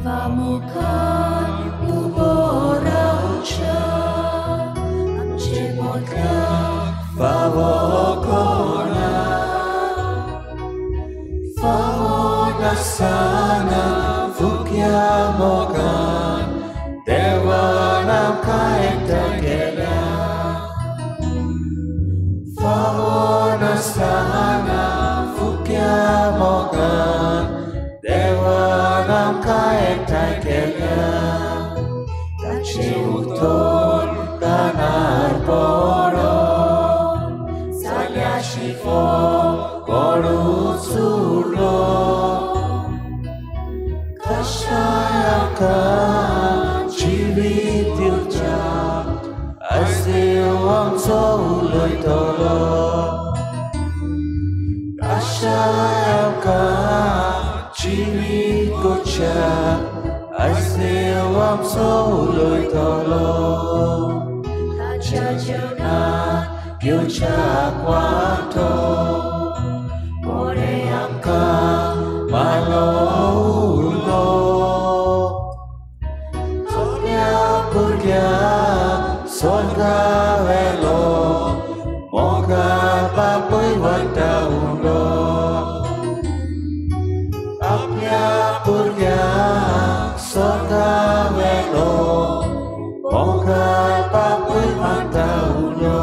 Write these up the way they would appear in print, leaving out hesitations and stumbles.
देवा मुखार उबो रावच्या आमचे मोदल्याक फावो कोणा फावो नासतना फुक्या मोगान देवान आमकां एकठांय केल्या फावो नासतना फुक्या मोगान देवान आमकां एकठांय केल्या ताचें उतर कानार पडोन जाल्या शिफो कोणूच उरलो कशाय आमकां जिवीत दिवच्याक आयज देव आमचो उलयतलो कशाय आमकां जिवीत करच्याक आयज देव आमचो उलयतलो ताच्या जेवणाक घेवच्याक वांटो कोणें आमकां मारलो उरलो सगल्या भुरग्यांक स्वर्गा व्हेलो मोगान बापूय वांटा उरलो आपल्या भुरग्यांक स्वर्गा व्हेलो मोगान बापूय वांटा उरलो.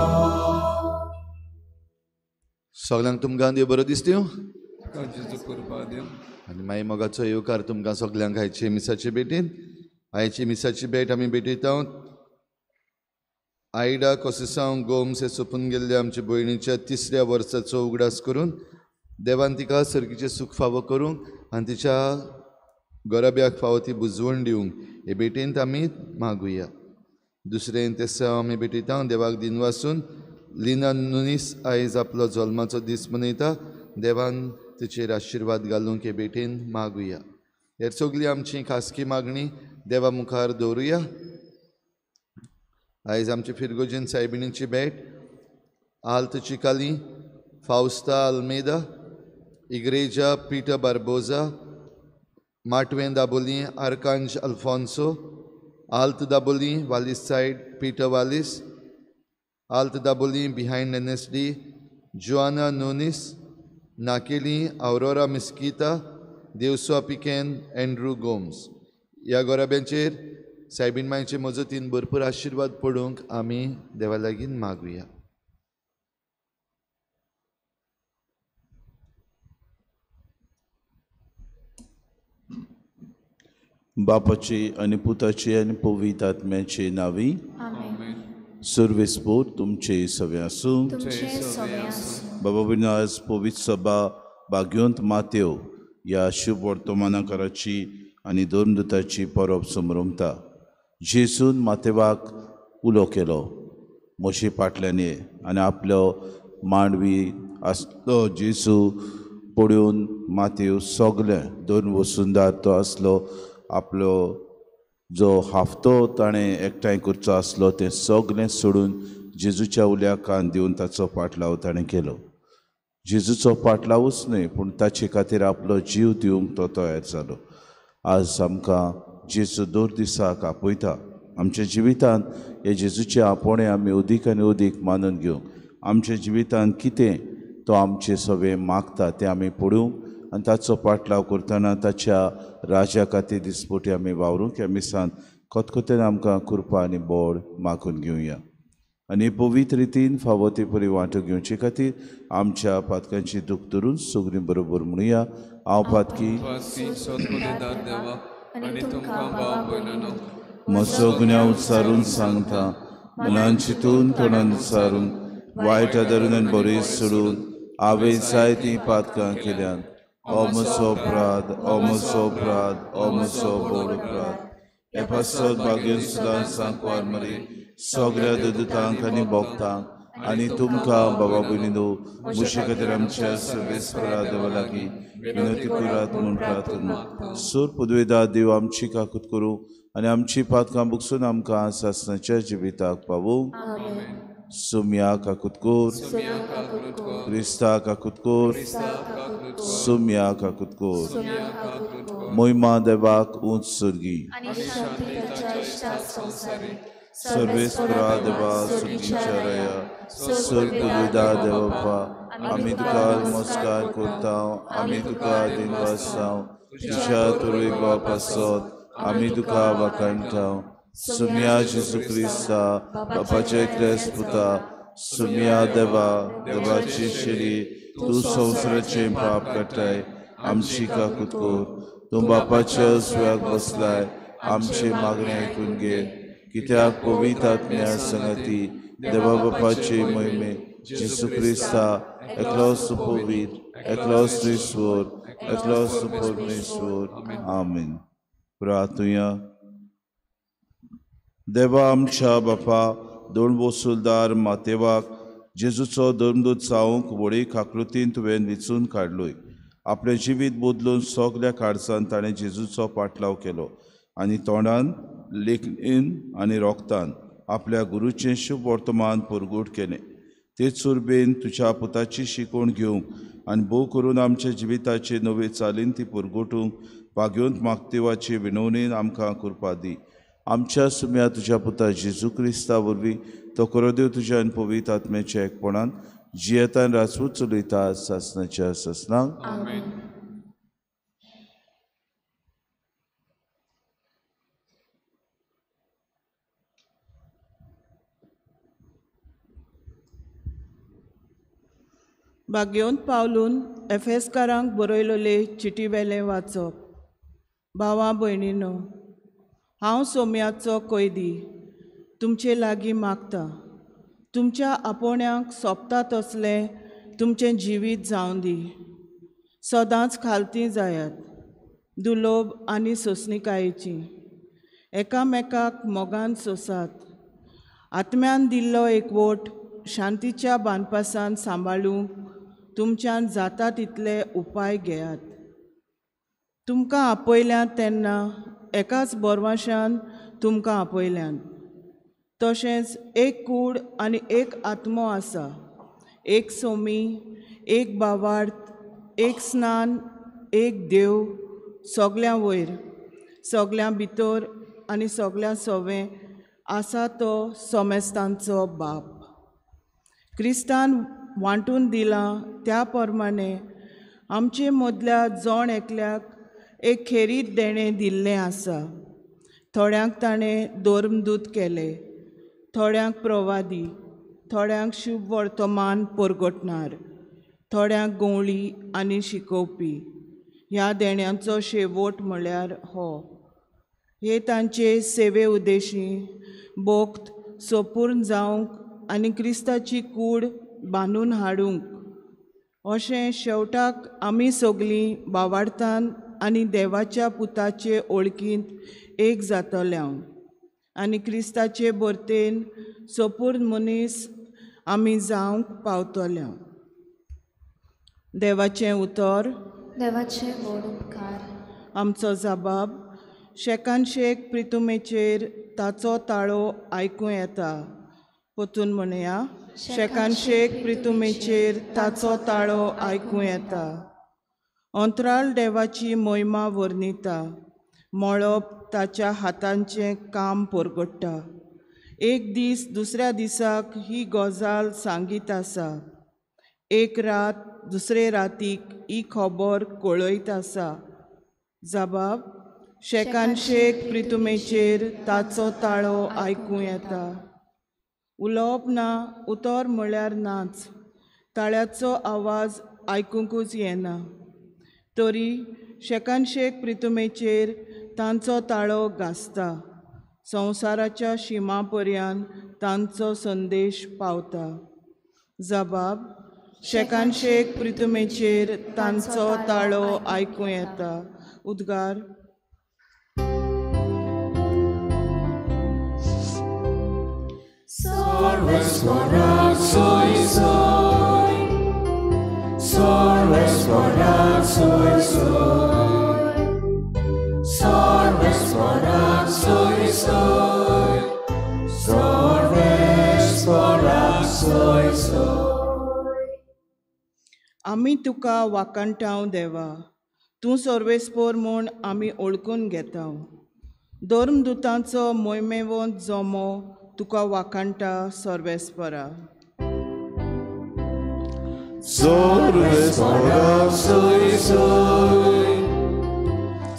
सगल्यांक तुमकां देव बरो दिसता आनी मागीर मोगाचो येवकार तुमकां सगल्यांक आयचे मिसाचे भेटीन. आयची मिसाची भेट आमी भेटयता आयडा कोसेसांव गोम्स हे सोंपून गेल्ल्या आमच्या भयणीच्या तिसऱ्या वर्साचो उगडास करून देवान तिका सर्गीचें सूख फावो करूंक आनी तिच्या गोराब्याक फावो ती बुजवण दिवंक हे भेटेंत आमी मागुया. दुसरें तेसांव आमी भेटयता देवाक दिनवासून लिना नुनीस आयज आपलो जल्माचो दीस मनयता. देवान तिचेर आशिर्वाद घालूंक हे भेटेन मागुया. हेर सगळी आमची खासगी मागणी देवा मुखार दवरुया. आयज आमची फिरगोजीन सायबिणीची भेट Alt Chicali, Fausta Almeida, Igreja Peter Barbosa, Matven Dabolim Arkanj Alfonso, Alt Dabolim Valis side Peter Valis, Alt Dabolim behind N S D Joana Nunes, Nakeli Aurora Mesquita, Devsua Piquen Andrew Gomes. ह्या गोराब्यांचेर सायबीण मांयचे मजतीन भरपूर आशिर्वाद पडूंक आमी देवा लागीं मागुया. बापाची आनी पुताची आनी पवित्र आत्म्याची नावी सुर्वेस्पोर तुमचे सवे आसूं. बाबा भयणीनो, आज पवित्र सभा भाग्योंत मातेव ह्या शुभ वर्तमानाकाराची आनी धर्मदूताची परब समरमता. जेसून मातेवाक उलो केलो, म्हजे फाटल्यान ये, आनी आपलो मांडवी आसलो जेजू पळोवन मातेव सगळें दोन वसुंदार तो आसलो आपलो जो हाफ्तो ताणें एकठांय करचो आसलो तें सगळें सोडून जेजूच्या उल्याक कान दिवन ताचो पाटलाव ताणें केलो. जेजूचो पाटलावूच न्हय पूण ताचे खातीर आपलो जीव दिवंक तो तयार जालो. आज आमकां जेजू दर दिसाक आपयता. आमच्या जिवितांत हे जेजूचे आपोवणें आमी अदीक आनी अदीक मानून घेवंक, आमच्या जिवितांत कितें तो आमचे सगळें मागता तें आमी पळोवंक आनी ताचो पाटलाव करतना ताच्या राजा खातीर दिसपटी आमी वावरूंक ह्या मिसान खतखतेन आमकां कृपा आनी बोड मागून घेवया. आनी पवित्र रितीन फावो ते परी वांटो घेवचे खातीर आमच्या पातकांची दूख धरून सगळीं बरोबर म्हणुया, हांव पातकी म्हजो गुन्यांव उच्चारून सांगता, मनान चिंतून तोंडान उच्चारून वायट धरून आनी बरें सोडून हांवें जायतीं पातकां केल्यात. ओ म्हजो अपराध, ओ म्हजो अपराध, ओ म्हजो व्हड अपराध. हे पासत भाग्य सुद्दां सांकवार मरे सगळ्या दुतांक आनी भक्तांक आनी तुमकां बाबा भयणीनो म्हजे खातीर आमच्या सर्वेस्परा देवा लागीं विनंती करात म्हूण प्रार्थना. सूर पदवेदा देव आमची काकूत करूं आनी आमची पातकां बुकसून आमकां सासणाच्या जिविताक पावूं. सुम्या काकुतकोर, क्रिस्ता काकुतकोर, सुम्या काकुतकोर। मोहिमा देवाक उंच सुर्गी। सर्वेस्परा देवा सुर्गीच्या राया, स्वर्गदूता देवप्पा, आमी तुका नमस्कार करता, आमी तुका दिनवासता, तुज्या तुरी बाप आसत आमी तुका वाखाणटा। सुम्या जेजू क्रिस्ता बापाच्या एकल्याच पुता, सुम्या देवा देवाची शिरी, तूं संवसाराचें पाप काडटाय, आमची काकूत कर। तूं बापाच्या उजव्याक बसलाय, आमचे मागणें आयकून घे, कित्याक पवित्र आत्म्या संगती देवा बापाचे मोहिमे जेजू क्रिस्ता एकलोच पवित्र, एकलोच ईश्वर, एकलोच परमेश्वर। आमेन। प्रार्थुया। देवा आमच्या बापा, दोन वसुलदार मातेवाक जेजूचो धर्मदूत जावंक व्हडी काकृतीन तुवें विचून काडलोय। आपलें जिवीत बदलून सगल्या काळजान ताणें जेजूचो पाटलाव केलो आनी तोंडान, लेखणीन आनी रोगतान आपल्या गुरूचें शुभ वर्तमान परगट केलें। तेच उर्बेन तुज्या पुताची शिकवण घेवंक आनी भोव करून आमच्या जिविताचे नवे चालीन ती परगटूंक भाग्योंत मागतेवाचे विनवणीन आमकां कृपा दी। आमच्या सुम्या तुज्या पुता जेजू क्रिस्ता वरवीं तो करो देव तुज्या आनी पवित्र आत्म्याच्या एकपणान जियेतान राजपूत चलयता सासनाच्या सासनाक। भाग्योंत पावलून एफेसकारांक बरयलेले चिटीवेलें वाचप। भावा भयणीनो, हांव सोम्याचो कैदी तुमचे लागीं मागता, तुमच्या आपोवण्याक सोंपता तसलें तुमचें जिवीत जावं दी। सदांच खालती जायात, दुलोब आनी सोंसणिकायेची, एकामेकाक मोगान सोंसात। आत्म्यान दिल्लो एकवट शांतीच्या बांदपासान सांबाळूंक तुमच्यान जाता तितले उपाय घेयात। तुमकां आपयल्यात तेन्ना एकाच बोरवाशान तुमकां आपयल्यात। तशेंच एक कूड आनी एक आत्मो आसा, एक सोमी, एक बावार्थ, एक स्नान, एक देव, सगल्यां वयर, सगल्यां भितर आनी सगल्यां सवें आसा तो सोमेस्तांचो बाप। क्रिस्तान वांटून दिलां त्या प्रमाणे आमचे मदल्या जण एकल्याक एक खेरीत देणें दिल्लें आसा। थोड्यांक ताणें धर्मदूत केले, थोड्यांक प्रवादी, थोड्यांक शुभ वर्तमान परगटणार, थोड्यांक गवळी आनी शिकोवपी। ह्या देण्यांचो शेवट म्हळ्यार हो, हे तांचे सेवे उद्देशी भोक्त सोपूर्ण जावंक आनी क्रिस्ताची कूड बांदून हाडूंक। अशें शेवटाक आमी सगलीं बावार्थान आनी देवाच्या पुताचे ओळखींत एक जातले आनी क्रिस्ताचे भरतेन सोपूर्ण मनीस आमी जावंक पावतले। देवाचें उतर, देवाचे व्हड उपकार। आमचो जबाब शेकान शेक प्रितुमेचेर ताचो ताळो आयकूं येता। परतून म्हणया, शेकान शेक प्रितुमेचेर ताचो ताळो आयकूं येता। अंतराळ देवाची मोहिमा वर्णिता, मळब ताच्या हातांचें काम परगट्टा। एक दीस दुसऱ्या दिसाक ही गजाल सांगीत आसा, एक रात दुसरे रातीक ही खबर कळयत आसा। जबाब शेकान शेक प्रितुमेचेर ताचो ताळो आयकूं येता। उलोवप ना, उतर म्हळ्यार नाच, ताळ्याचो आवाज आयकुंकूच येना, तरी शेकान शेक प्रितुमेचेर तांचो ताळो गाजता। संवसाराच्या शिमा पर्यंत तांचो संदेश पावता। जबाब शेकान शेक प्रितुमेचेर तांचो ताळो आयकूं येता। उद्गार। आमी तुका वाखाणटांव देवा, तूं सर्वेस्पोर म्हूण आमी ओळखून घेतांव. धर्मदुतांचो मोहिमेवंत जमो तुका वाखाणटा सर्वेस्परा. सर्वेस्परा सोय सोय,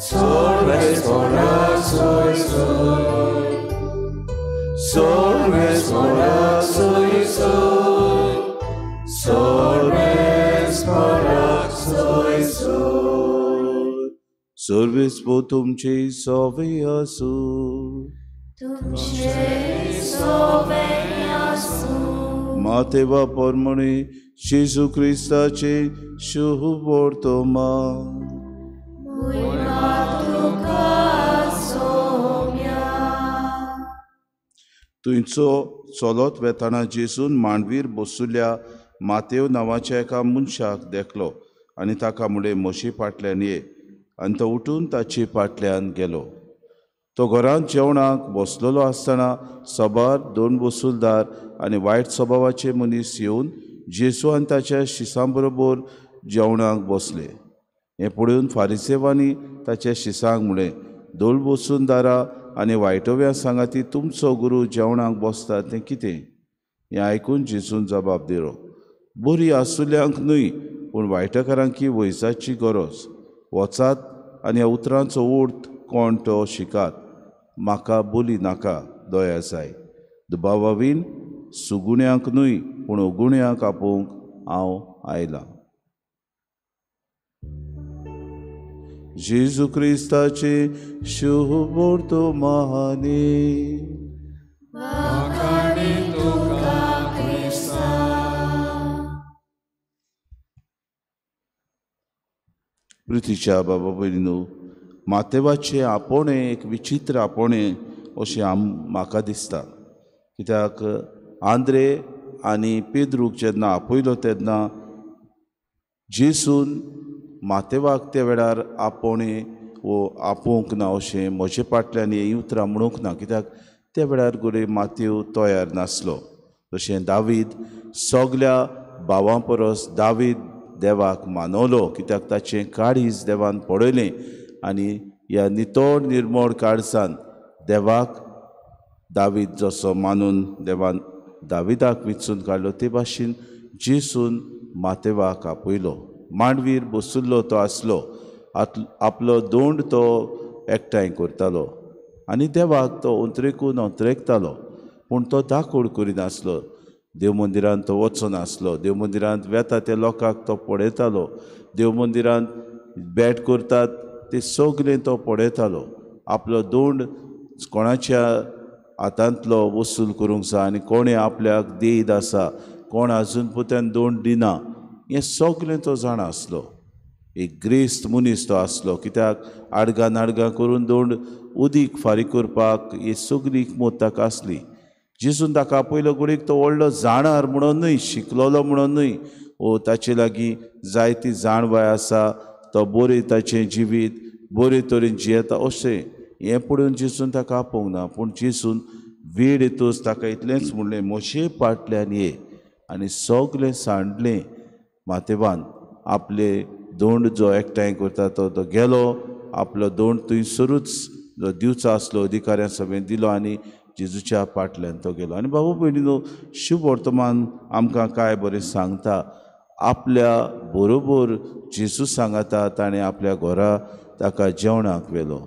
सर्वेस्परा सोय सोय, सर्वेस्परा सोय सोय, सर्वेस्परा सोय सोय. सर्वेस्पोर तुमचे सोवे आसूं. तुमचे सोवे आसूं. मातेवा परमणे जेजू क्रिस्ताचे शुभ वर्तमान. मोहिमा तुका सोम्या. थंयचो चलत वेताना जेजून मांडवीर बसुल्ल्या मातेव नांवाच्या एका मनशाक देखलो आनी ताका म्हणलें, म्हजे फाटल्यान ये. आनी तो उठून ताचे फाटल्यान गेलो. तो घरांत जेवणाक बसलेलो आसतना सबार दोन वसुलदार आनी वायट स्वभावाचे मनीस येवन जेजू आनी ताच्या शिसां बरोबर जेवणाक बसले. हें पळोवन फारिसेवांनी ताच्या शिसांक म्हणलें, दोन वसुलदारा आनी वायटोव्या सांगाती तुमचो गुरू जेवणाक बसता तें कितें? हें आयकून जेजून जबाब दिलो, बरी आसुल्यांक न्हय पूण वायटकारांकी वैजाची गरज. वचात आनी ह्या उतरांचो अर्थ कोण तो शिकात. म्हाका बोली नाका, दया जाय. दुबावावीन सुगुण्यांक न्हय पूण अगुण्यांक आपोवंक हांव आयलां. जेजू क्रिस्ताचे शुभ वर्तमाने. वाखाणी तुका क्रिस्ता. पृथ्वीच्या बाबा भयणीनो, मातेवाचें आपोवणें एक विचित्र आपोवणें अशें म्हाका दिसता. कित्याक आंद्रे आनी पेद्रूक जेन्ना आपयलो तेन्ना जेजून मातेवाक त्या वेळार आपोवणें वो आपोवंक ना अशें म्हजे फाटल्यान हीं उतरां म्हणूंक ना. कित्याक त्या वेळार घडये मातेव तयार नासलो. तशें दावीद सगल्या भावां परस दावीद देवाक मानवलो, कित्याक ताचें काळीज देवान पळयलें आनी ह्या नितळ निर्मळ काळजान देवाक दावीद जसो मानून देवान दाविदाक विचून काडलो ते भाशेन जेजून मातेवाक आपयलो. मांडवीर बसुल्लो तो आसलो, आपलो दोंड तो एकठांय करतालो आनी देवाक तो अंतरेकून अंतरेकतालो, पूण तो दाखोड करिनासलो. देव मंदिरांत तो वचनासलो. देव मंदिरांत वेता त्या लोकांक तो पळयतालो. देव मंदिरांत भेट करतात ते सगळें तो पळयतालो. आपलो दोंड कोणाच्या हातांतलो वसूल करूंक जाय आनी कोणें आपल्याक देद आसा, कोण आजून पुत्यान दोंड दिना, हें सगळें तो जाणा आसलो. एक ग्रेस्त मनीस तो आसलो, कित्याक आडगां नाडगां करून दोंड उदीक फारीक करपाक ही सगळी हिकमत ताका आसली. जेजून ताका आपयलो घडयेक तो व्हडलो जाणार म्हणून न्हय, शिकलोलो म्हणून न्हय, ओ ताचे लागीं जायती जाणवाय आसा, तो बरें ताचें जिवीत बरे तरेन जियेता अशें हें पळोवन जेजून ताका आपोवंक ना. पूण जेजून वेळ येतच ताका इतलेंच म्हणलें, म्हजे फाटल्यान ये. आनी सगलें सांडलें मातेवान. आपले दोंड जो एकठांय करता तो तो गेलो, आपलो दोंड थंयसरूच जो दिवचो आसलो अधिकाऱ्यां सभेन दिलो आनी जेजूच्या फाटल्यान तो गेलो. आनी बाबू भयणीनो, शुभ वर्तमान आमकां काय बरें सांगता. आपल्या बरोबर जेजू सांगता ताणें आपल्या घरा ताका जेवणाक व्हेलो.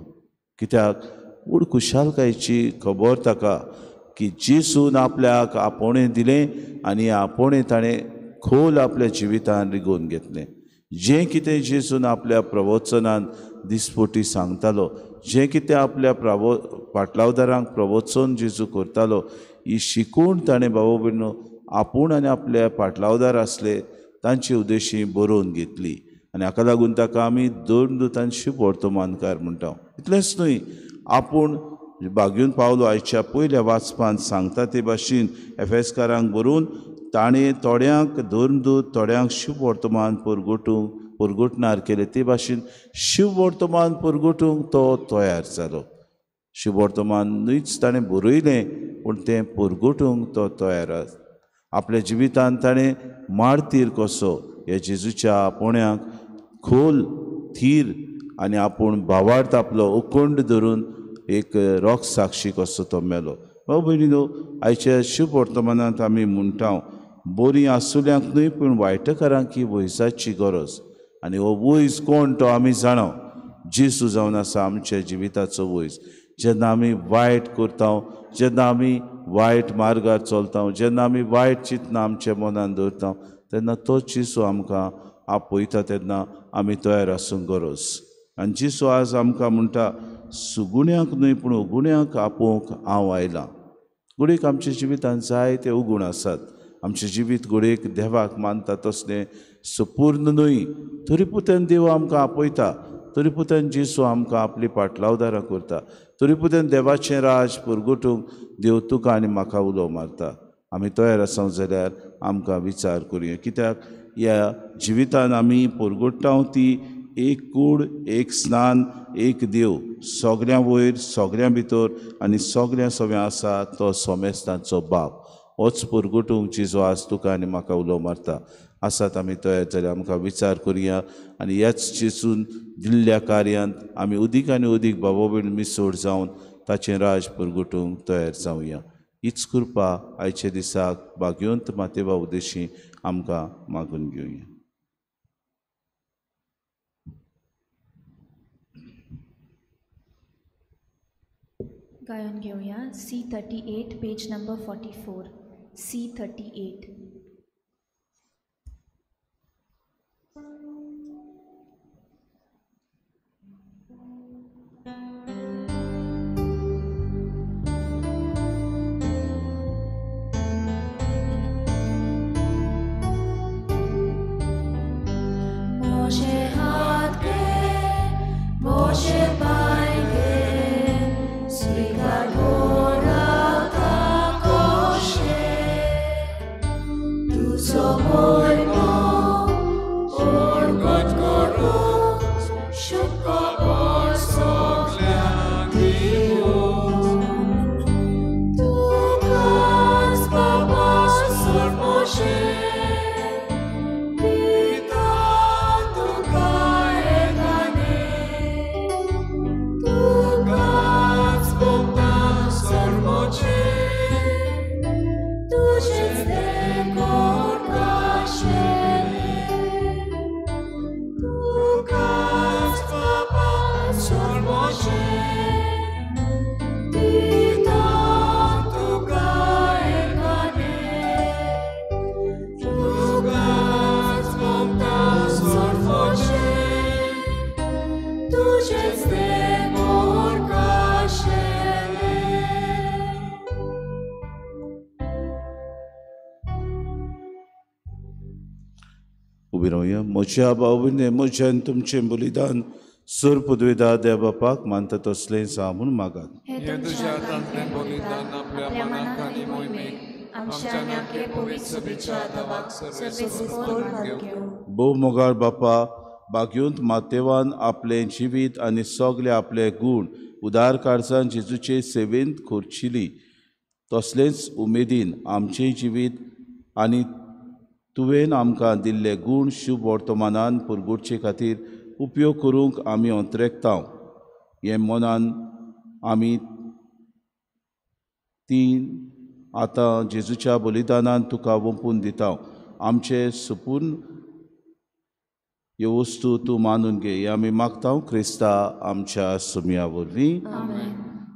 कित्याक व्हड खुशालकायेची खबर ताका की जेजून आपल्याक आपोवणें दिलें आनी आपोवणें ताणें खोल आपल्या जिवितान रिगोवन घेतलें. जें कितें जेजून आपल्या प्रवचनान दिसपटी सांगतालो, जें कितें आपल्या पाटलावदारांक प्रवचन जेजू करतालो, ही शिकून ताणें बाबा भयणीनो आपूण आनी आपल्या पाटलावदार आसले तांची उद्देशी बरोवन घेतली. आनी हाका लागून ताका आमी दोन दुतांशी वर्तमानकार म्हणटा. इतलेंच न्हय, आपूण बागेवन पावलो आयच्या पयल्या वाचपांत सांगता ते भाशेन एफेसकारांक बरोवन ताणें थोड्यांक धर्मदूत, थोड्यांक शुभ वर्तमान परगटूंक परगटणार केलें. ते भाशेन शुभ वर्तमान परगटूंक तो तयार जालो. शुभ वर्तमान न्हयच ताणें बरयलें, पूण तें परगटूंक तो तयार आसा. आपल्या जिवितांत ताणें मार्तीर कसो ह्या जेजूच्या आपोवण्याक खोल थीर आनी आपूण भावार्थ आपलो उखंड धरून एक रोख साक्षी कसो तो मेलो. भाव भयणीनो, आयच्या शुभ वर्तमानांत आमी म्हणटा बरीं आसुल्यांक न्हय पूण वायटकारांक ही वैजाची गरज. आनी हो वैज कोण तो आमी जाणा, जेजू जावन आसा आमच्या जिविताचो वैज. जेन्ना आमी वायट करता, जेन्ना आमी वायट मार्गार चलता, जेन्ना आमी वायट चिंतना आमच्या मनान दवरता तेन्ना तो जेजू आमकां आपयता, तेन्ना आमी तयार आसूंक गरज. आनी जेजू आज आमकां म्हणटा सुगुण्यांक न्हय पूण उगुण्यांक आपोवंक हांव आयलां. घडयेक आमच्या जिवितांत जायते उगूण आसात, आमचें जिवीत घडयेक देवाक मानता तसलें सपूर्ण न्हय, तरी पुतान देव आमकां आपयता, तरी पुतान जेजू आमकां आपली पाटलावदारां करता, तरी पुतान देवाचें राज पुरगुटूंक देव तुका आनी म्हाका उलो मारता. आमी तयार आसा जाल्यार आमकां विचार करुया, कित्याक ह्या जिवितान आमी पुरगुट्टा ती एक कूड, एक स्नान, एक देव, सगळ्यां वयर, सगळ्यां भितर आनी सगळ्यां सव्यां आसा तो सोमेस्तांचो बाप. होच पुरगुटूंक जेजू आज तुका आनी म्हाका उलो मारता. आसात आमी तयार जाल्यार आमकां विचार करुया आनी ह्याच जेजून दिल्ल्या कार्यांत आमी अदीक आनी अदीक बाबा भयण मिसोड जावन ताचें राज पुरगुटूंक तयार जावया. हीच कृपा आयच्या दिसाक भाग्यवंत मातेवा उद्देशी आमकां मागून घेवया. गायन घेवया C38 page number 44. C38. मोजे हात गे, मोजे पाय गे, स्वीकार कोराका कोशे, तुजो मोयमो ओडगोट करू, शुभखबर सगल्यांक दिवं. तुकाच बाबा सोड मोशे, पिता तुका एकाने, तुकाच भोगता सोड मोशे, तुजेच तें कोरकाशेलें. तुकाच बाबा सोड मोशे, पिता तुका एकाने, तुकाच भोगता सोड मोशे, तुजेच तें कोरकाशेलें. उबी रावया. म्हज्या भाव-भयणी, म्हजें आनी तुमचें बलिदान सर पदवेदा देव बापाक मानता तसलें जावं म्हूण मागात. हें तुज्या हातांतलें बलिदान आपल्या मनाक आनी मोहिमेक आमच्या आनी आमचे पवित्र सभेच्या देवाक सर्वेस्पर मानून घेवं. भोव मोगाळ बापा, भाग्यवंत मातेवान आपलें जिवीत आनी सगळे आपले गूण उदार काळजान जेजूचे सेवेंत खर्चिली, तसलेंच उमेदीन आमचें जिवीत आनी तुवें आमकां दिल्ले गूण शुभ वर्तमानान पुरगुटचे खातीर उपयोग करूंक आमी अंतरेकता. हें मनान आमी ती आतां जेजूच्या बलिदानान तुका वंपून दिता. आमचे सुपूर्ण ह्यो वस्तू तूं मानून घे, हें आमी मागता क्रिस्ता आमच्या सुमया वरवीं.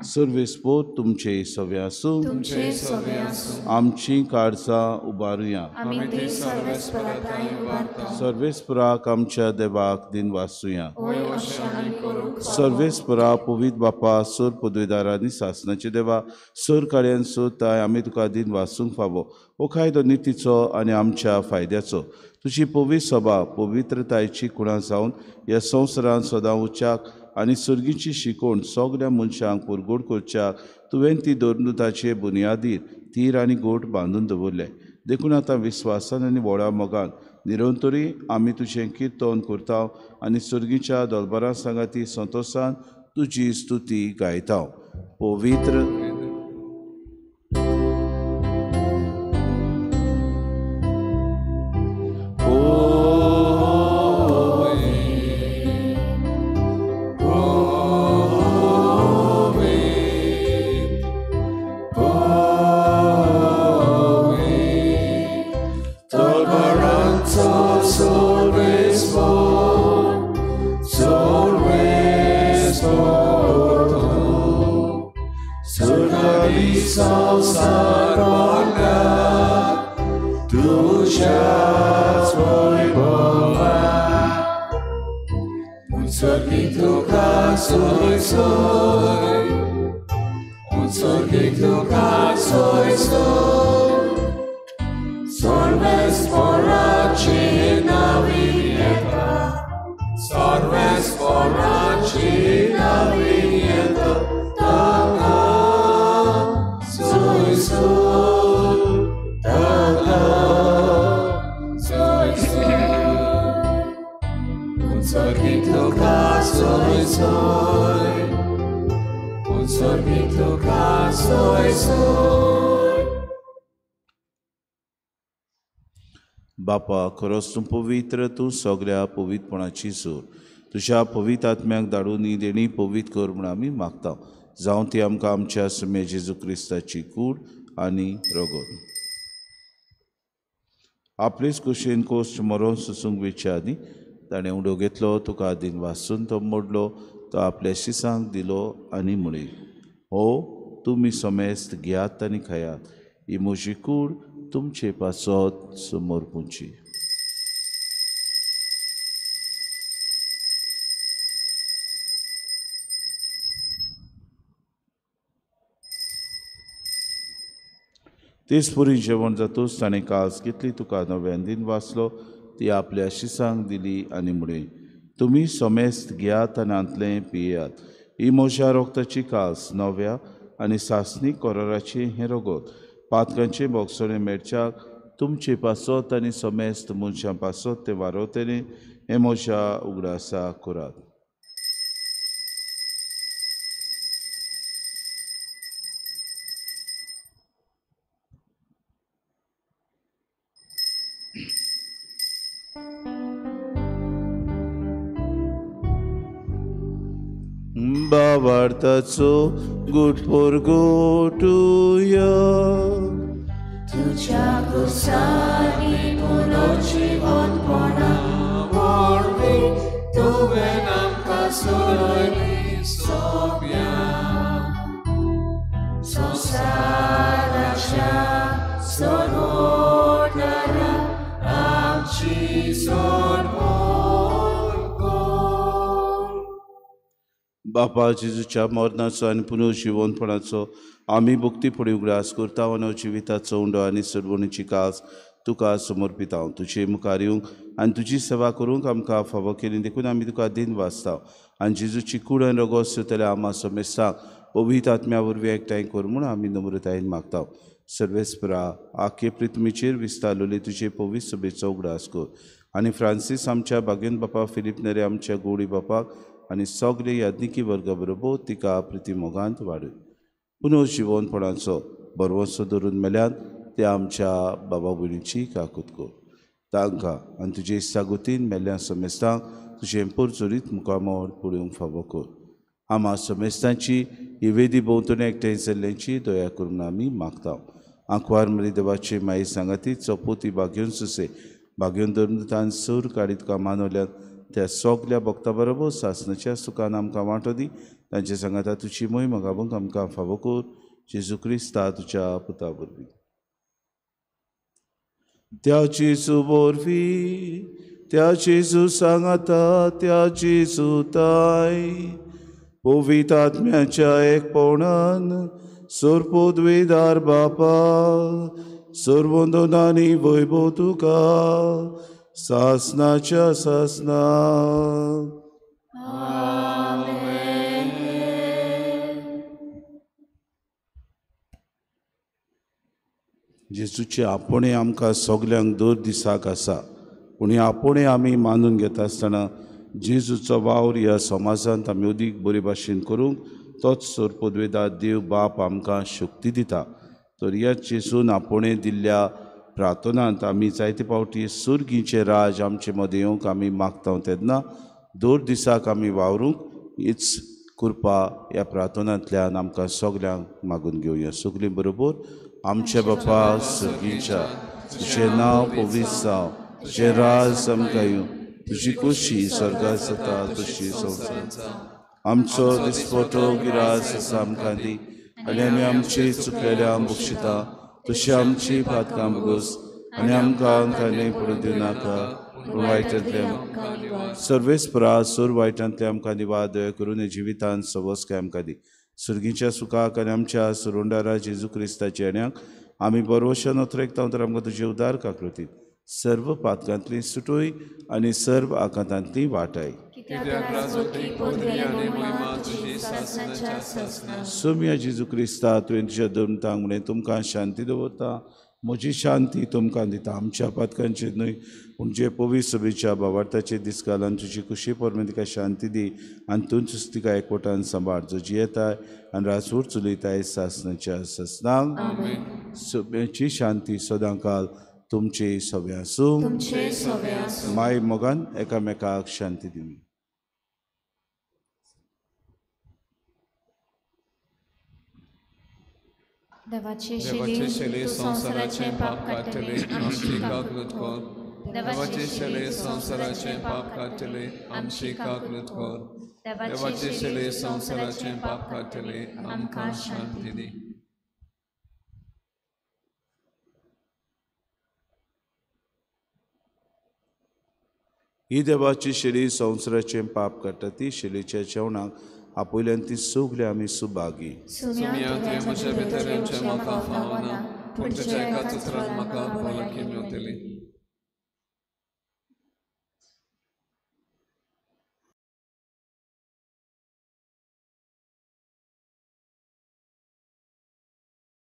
सर्वेस्पोर तुमचे सवे आसूं. तुमचे सवे आसूं. आमची काळजां उबारुया. आमी ती सर्वेस्परा उबारता. सर्वेस्पराक आमच्या देवाक दिन वासुया. होय अशें आमी करूंक फावो. सर्वेस्परा पवित्र बापा, सोर पदवेदारांनी सासणाचे देवा, सोर कार्यान सोदताय आमी तुका दिन वासूंक फावो. हो कायदो नितीचो आनी आमच्या फायद्याचो. तुजी पवित्र सभा पवित्रतायेची कुणां जावन ह्या संवसारांत सदां उच्चाक आनी सर्गीची शिकवण सगळ्या मनशांक पुरगोड करच्याक तुवें ती धर्मदुताचे बुन्यादीर तीर आनी गोट बांदून दवरले. देखून आतां विस्वासान आनी व्हडा मोगान निरंतरी आमी तुजें किर्तन करता आनी सर्गीच्या दलबरा सांगाती संतोसान तुजी स्तुती गायता. पवित्र सगळी संवसार भरल्या तुज्याच वैभवान. उत्सर्गीक तुका सोय सोय, उत्सर्गीक तुका सोय सोय, सर्वेस्पराची नावी येता, सर्वेस्पराची नावी येता, ताका सोय सोय, ताका सोय सोय. उत्सर्गीक तुका सोय सोय, उत्सर्गीक तुका सोय सोय. बापा, खरोच तूं पवित्र, तूं सगळ्या पवित्रपणाची जोर. तुज्या पवित्र आत्म्याक धाडून ही देणी पवित्र कर म्हूण आमी मागता. जावं ती आमकां आमच्या सुमे जेजू क्रिस्ताची कूड आनी रगत. आपलेच कुशीन कोश्ट मरोन सोसूंक वेचे आदीं ताणें उडो घेतलो, तुका दिन वासून तो मोडलो, तो आपल्या शिसांक दिलो आनी म्हळें, हो तुमी समेस्त घेयात आनी खायात, ही म्हजी कूड तुमचे पासत समर्पूची. तेच पुरी जेवण जातूच ताणें कास घेतली, तुका नव्यान दिन वाचलो, ती आपल्या शिसांक दिली आनी म्हळें, तुमी समेस्त घेयात आनी हांतलें पियेयात, ही म्हज्या रोगताची कास नव्या आनी सासणीक कराराचें हें रगत, पातकांचें बोगसणें मेळच्याक तुमचे पासत आनी समेस्त मनशां पासत तें वारवतलें, हें म्हज्या उगडासा करात. बाबार्थाचो गुड पोरगोटुया, तुज्या कुसांनी पुनर्जिवंतपणा वरवीं तुवें आमकां सोडयली सोंप्या. संवसाराच्या सोडवणारा आमची सोडवण कर. बापा, जेजूच्या मरणाचो आनी पुनर्जिवंतपणाचो आमी भक्तीपणी उगडास करता आनी जिविताचो उंडो आनी सोडवणीची कास तुका समर्पिता. तुजे मुखार येवंक आनी तुजी सेवा करूंक आमकां फावो केली देखून आमी तुका दिन वाचता. आनी जेजूची कूड आनी रगत सोदतल्या आमा समेस्तांक पवित्र आत्म्या वरवीं एकठांय कर म्हूण आमी नम्रतायेन मागता. सर्वेस्परा, आखे पृथ्वीचेर विस्तारलेले तुजे पवित्र सभेचो उगडास कर आनी फ्रांसीस आमच्या बागेन बापा, फिलीप नेरे आमच्या गोडी बापाक आनी सगळे याज्ञिकी वर्गा बरोबर तिका प्रिती मोगांत वाडय. पुनर्जिवनपणाचो भरवंसो धरून मेल्यान ते आमच्या बाबा भयणीची काकूत कर. तांकां आनी तुजे इत्सागुतीन मेल्ल्या समेस्तांक तुजें पोरचोरीत मुखामळ पळोवंक फावो कर. आमा समेस्तांची ही वेदी भोंवतणी एकठांय जाल्ल्यांची दया करून आमी मागता. आंकवार मरी देवाची माई सांगाती चपोती बागेवन सुसे बागेवन धरून सूर काडीत तुका मानवल्यात त्या सगल्या भक्ता बरोबर सासणाच्या सुखान आमकां वांटो दी. तांचे सांगाता तुजी मोहीम गावोंक आमकां फावो कर. जेजू क्रिस्ता तुज्या पुता वरवीं. त्या जेजू वरवीं, त्या जेजू सांगाता, त्या जेजू ताय पवित्र आत्म्याच्या एकपणान सोरपोदवेदार बापा, सर्वंदनानी वैभव तुका सासनाच्या सासना. जेजूचे आपोवणें आमकां सगल्यांक दर दिसाक आसा, पूण हें आपोवणें आमी मानून घेता आसतना जेजूचो वावर ह्या समाजांत आमी अदीक बरे भाशेन करूंक तोच सोरपोदवेदार देव बाप आमकां शक्ती दिता. तर ह्या जेजून आपोवणें दिल्ल्या प्रार्थनांत आमी जायते फावटी सुर्गीचें राज आमचे मदें येवंक आमी मागता तेन्ना दर दिसाक आमी वावरूंक हीच कृपा ह्या प्रार्थनांतल्यान आमकां सगल्यांक मागून घेवया. सगलीं बरोबर. आमच्या बापा सर्गीच्या, तुजें नांव पवित्र जावं, तुजें राज आमकां येवं, तुजी खोशी स्वर्गांत जाता तशी संवसारांत. आमचो दिसपटो गिरास आसा आमकां दी आनी आमी आमची चुकलेल्या बक्षिता तशी आमची पातकां भोगोस आनी आमकां अंकांनी पडून दिवं नाका पूण वायटांतले सर्वेस्परा सोर वायटांतले आमकां दिवा दया करून जिवितान सवस काय आमकां दी सुर्गीच्या सुखाक आनी आमच्या सुरुंडारा जेजू क्रिस्ताच्या येण्याक आमी बरोवशन अथरेकता तर आमकां तुजे उदार काकृतीत सर्व पातकांतली सुटूय आनी सर्व आकांतांतली वाटाय. सोम्या जेजू क्रिस्ता तुवें तुज्या दमतांक म्हणें तुमकां शांती दवरता म्हजी शांती तुमकां दिता आमच्या पातकांचेर न्हय पूण जे पवित्र सभेच्या बाबार्थाचे दीस घालून तुजी कुशी परमें तिका शांती दी आनी तूंच तिका एकवटान सांबाळ जो जियेताय आनी राजवट चलयताय सासणाच्या सासणाक. सभेची शांती सदांकाल तुमचे सगळे आसूं. माय मोगान एकामेकाक शांती दिवं. देवाचे शेले संवसाराचें पाप काडटले आमची काकूत कर. देवाचे शेले संवसाराचें पाप काडटले आमची काकूत कर. देवाचे शेले संवसाराचें पाप काडटले आमकां शांती दी. ही देवाची शेली संवसाराचें पाप काडटा ती शेलीच्या जेवणाक आपयल्यान ती सगळी आमी सुभागी. म्हज्या भितर येवचें म्हाका फावना पूण तुज्या एकाच उतरान म्हाका भलायकी मेवतली.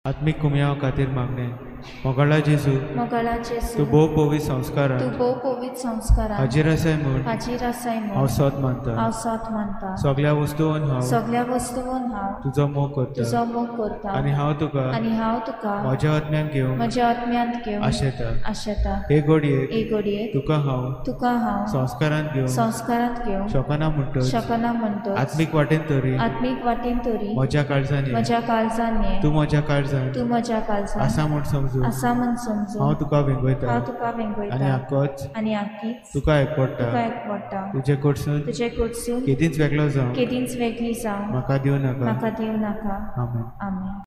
आत्मीक कुमयाव खातीर मागणें. मोगाळा जेजू, तूं भोव पवित्र संस्कारान हाजीर आसाय म्हूण हांव सत मानता. सगळ्या वस्तून हांव तुजो मोग करता आनी हांव तुका म्हज्या आत्म्यान घेवन आशेता. हे घडयेक तुका हांव संस्कारांत घेवन शकना म्हणटच आत्मीक वाटेन तरी म्हज्या काळजान ये, तूं म्हज्या काळजान आसा म्हूण समजू हांव तुका वेंगयता आनी आकीच तुका एकवटा. तुजे कडसून केदींच वेगळो जावं म्हाका दिवं नाका. आमेन. आमेन.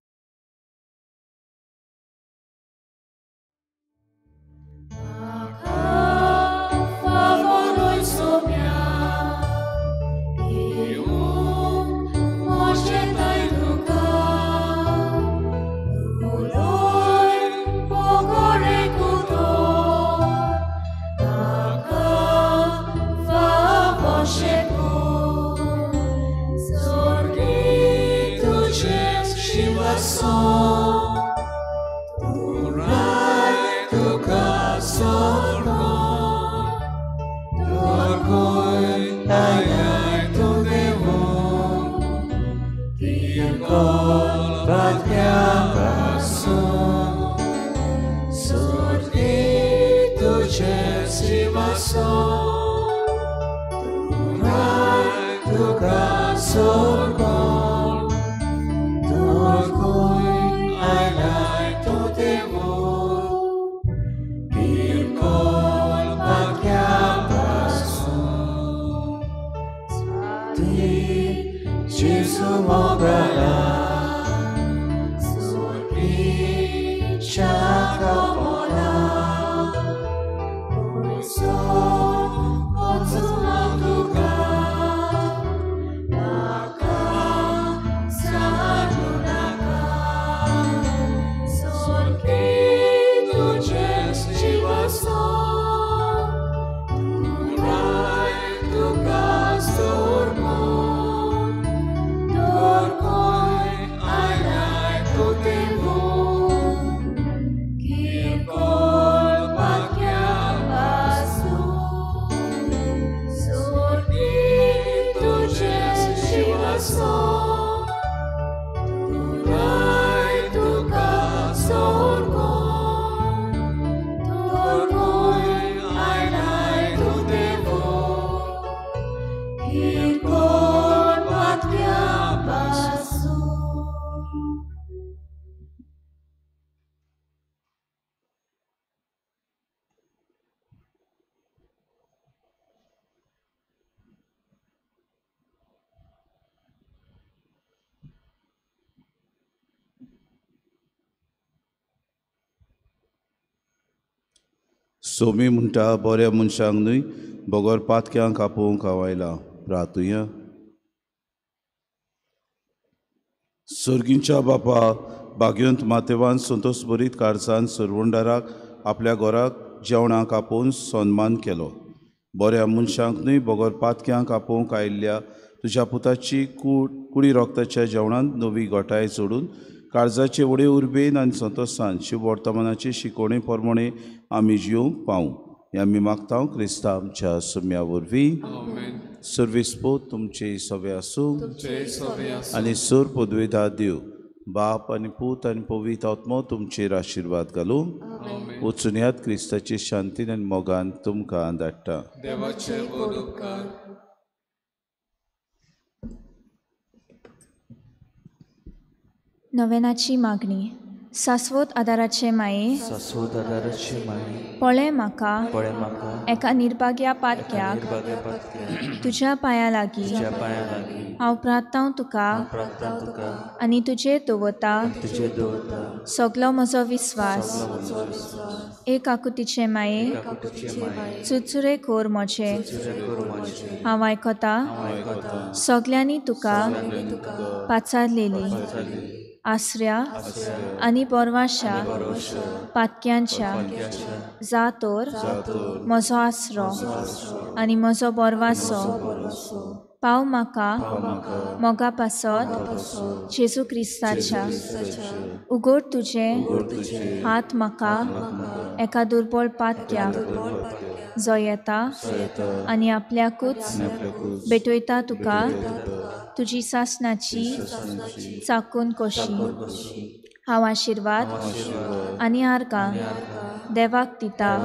Maka सोमी म्हणटा बऱ्या मनशांक न्हय बगर पातक्यांक आपोवंक हांव आयलां. प्रार्थुया. सर्गींच्या बापा, भाग्यवंत मातेवान संतोष बरीत काळजान सरवंडाराक आपल्या घराक जेवणाक आपोवन सन्मान केलो. बऱ्या मनशांक न्हय बगर पातक्यांक आपोवंक आयिल्ल्या तुज्या पुताची कुडी रोगताच्या जेवणांत नवी गोठाय जोडून काळजाचे व्हडे उर्बेन आनी संतोशान शिववर्तमानाची शिकवणे प्रमाणे आमी जिवंक पावूं हें आमी मागता क्रिस्ता आमच्या सुम्या वरवीं. सर्वेस्पोत तुमचे सवे आसूं आनी सोर पदवेदा देव बाप आनी पूत आनी पवित्र आत्मो तुमचेर आशिर्वाद घालूं. वचून यात क्रिस्ताची शांतीन आनी मोगान तुमकां धाडटा. नवेनाची मागणी. शाश्वत आदाराचे माये, पळय म्हाका एका निर्भाग्या पातक्याक तुज्या पांया लागीं हांव प्रार्थांव तुका आनी तुजेर दवरता सगलो म्हजो विस्वास. एक आकुतीचे माये, चुरचुरे कोर म्हजे, हांव आयकता सगल्यांनी तुका पाचारलेली आसऱ्या आनी बोरवाशा पातक्यांच्या जा तर म्हजो आसरो आनी म्हजो बोरवासो पाव म्हाका मोगा पासत जेजू क्रिस्ताच्या. उगड तुजे हात म्हाका एका दुर्बळ पातक्याक जो येता आनी आपल्याकूच भेटयता तुका तुजी सासणाची चाकून कशी. हांव आशिर्वाद आनी आर्गां देवाक दिता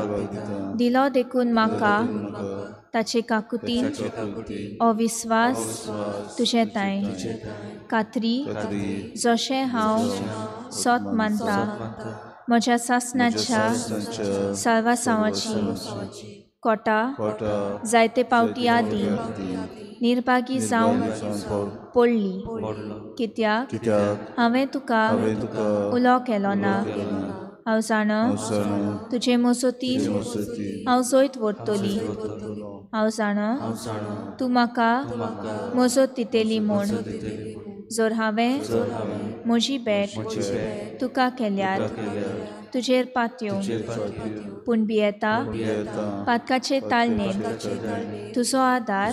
दिलो देखून म्हाका ताचे काकुतीन अविस्वास तुजे तांय कात्री जशें हांव सोत मानता म्हज्या सासणाच्या साल्वासांवाची कोटा जायते पावटी आदी निर्भागी जावन पडली कित्याक हांवें तुका उलो केलो ना. हांव जाणा तुजे मजतीन हांव जैत व्हरतली. हांव जाणा तूं म्हाका मजत दितली म्हूण. जर हांवें म्हजी भेट तुका केल्यार तुजेर पातयो पूण भियेता पातकाचे तालनेन तुजो आदार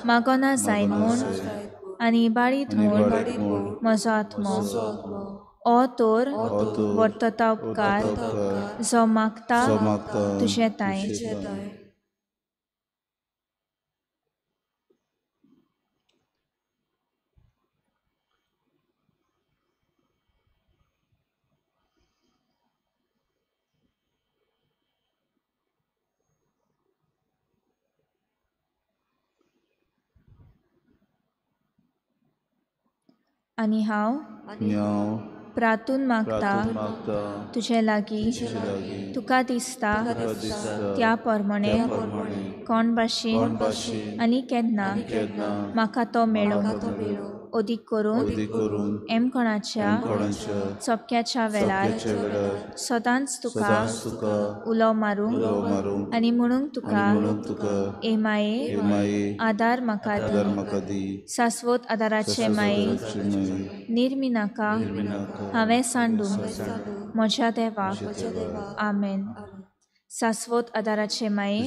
मागोना जायन म्हूण आनी इबाडीत म्हूण म्हजो आत्मो. ओ तर वर्तता उपकार जो मागता तुजे तांय. आनी हांव प्रार्थून मागता तुजे लागीं तुका दिसता त्या प्रमाणे कोण भाशेन आनी केन्ना म्हाका तो मेळूं. अदीक करून एमकोणाच्या चपक्याच्या वेळार सदांच तुका उलो मारूंक आनी म्हणूंक तुका ए माये आदार म्हाका दी. शाश्वत आदाराचे माये, निर्मिनाका हांवें सांडूंक म्हज्या देवाक. आमेन. शाश्वत आदाराचे माये,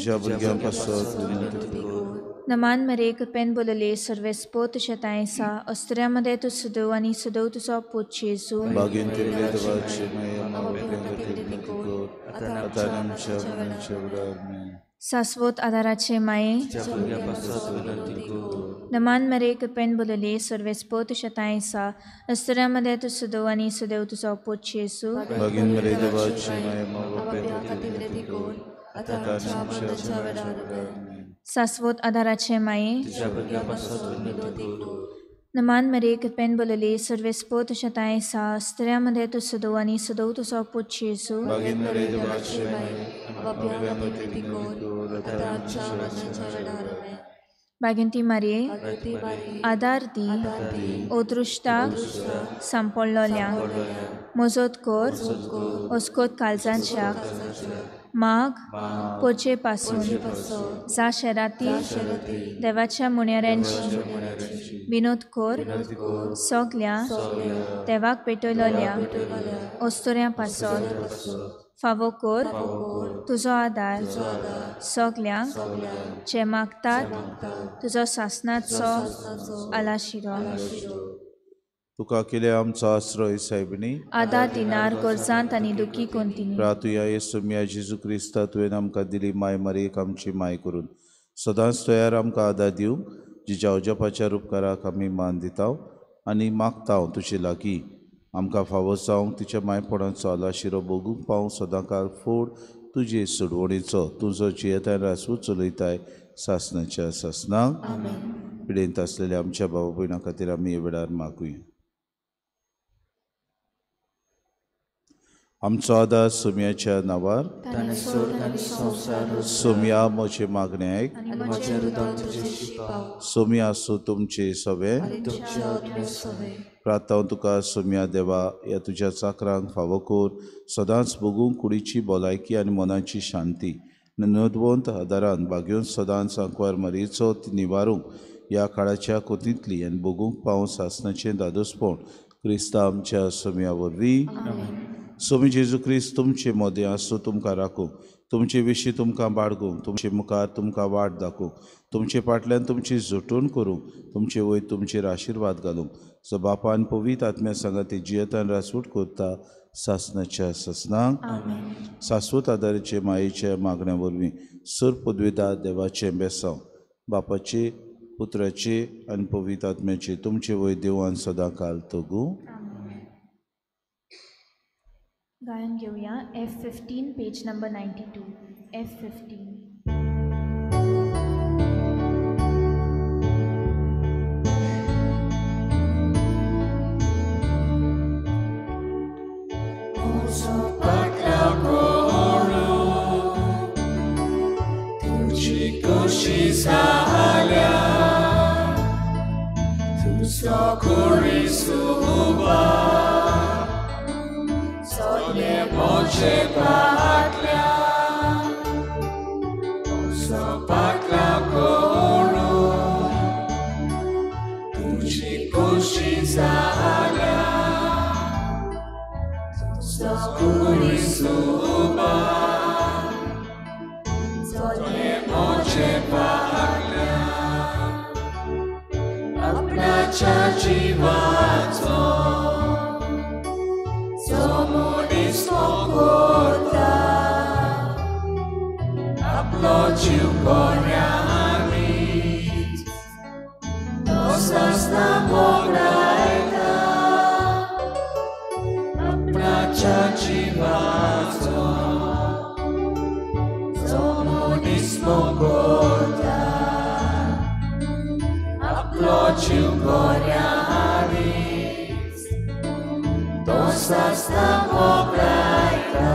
नमान मरे कृपेन बोलले सर्वेस्पो तुझ्या तांयसा अस्त्र्यामध्ये तूं सदैव आनी सदैव तुजो पूत जेजू. शाश्वत आदाराचे माये, नमान मरे कृपेन बोलले सर्वेस्पो तुझ्या तांयसा अस्त्र्यामध्ये तूं सदैव आनी सदैव तुजो पूत जेजू. शाश्वत आदाराचे माये, नमान मरे कृपेन बोलले सर्वेस्पो तुझ्या तांयसा स्त्रियांमध्ये तूं सदैव आनी सदैव तुजो पूत जेजू. भाग्यवंती मारये, आदार दी अदृश्टाक सांपडलोल्यांक, मजत कर अस्कोत काळजांच्याक, माग पोचे पासून जा शहरातील देवाच्या मुण्याऱ्यांची विनोद कोर सगल्या देवाक पेटयलोल्या अस्तुऱ्यां पासत फावो कोर तुजो आदार सगल्यांक जे मागतात तुजो सासनाचो आलाशिरो. तुका केले आमचो आश्रय सायबिणी आदार दिनार गरजांत आनी दुखी कोंतीनी. प्रातुया येसुमिया जेजू क्रिस्ता तुवें आमकां दिली माय मरेक आमची माय करून सदांच तयार आमकां आदार दिवंक जिज्या उजपाच्या उपकाराक आमी मान दिता आनी मागता तुजे लागीं आमकां फावो जावंक तिच्या मायपणाचो आलाशिरो भोगूंक पावूं सदांकाळ फोड तुजे सोडवणीचो तुजो जियेताय रासू चलयताय सासनाच्या सासनाक. पिडेंत आसलेल्या आमच्या भाव भयणां खातीर आमी हे वेळार मागुया. आमचो आदार सोम्याच्या नांवार. सोम्या म्हजें मागणें आयक. सोम्या आसूं तुमचे सवे. प्रार्थना तुका सोम्या देवा ह्या तुज्या चाकरांक फावो कर सदांच भोगूंक कुडीची भलायकी आनी मनाची शांती नोंदवंत आदारान भाग्योन सदांच आंकवार मरेचो निवारूंक ह्या काळाच्या कोतींतली आनी भोगूंक पावूं सासनाचें दादोसपण क्रिस्ता आमच्या सोम्या वरवीं. सोमी जेजू क्रिस्त तुमचे मदें आसूं तुमकां राखूंक तुमचे विशीं तुमकां बाळगूंक तुमचे मुखार तुमकां वाट दाखोवंक तुमचे फाटल्यान तुमची झोटून करूंक तुमचे वयर तुमचेर आशिर्वाद घालूंक सो बापान पवित्र आत्म्या सांगाती जियेतान रासूट करता सासनाच्या सासनाक. सासवत आदाराचे मायेच्या मागण्या वरवीं सर पदवेदा देवाचें बेसांव बापाचे पुत्राचे आनी पवित्र आत्म्याचे तुमचे वयर देवान सदां काल तगूं. गायन घेऊया F15 page number 92. F15. तुझी खोशी जाल्या तुजो कुरीसुबा सोले मोचे पाटल्या सो पाटल्या करून तुझी खोशी जाल्या तुजो कुरीसुबा सोले मोचे पाटल्या आपणाच्या जिवाचो आपलो जीव कोऱ्यांनीच तो सासना मोगडायता आपणाच्या जिवाचो जो मनीस मोगोता आपलो जीव कोऱ्यांनीच तो सासना मोगडायता.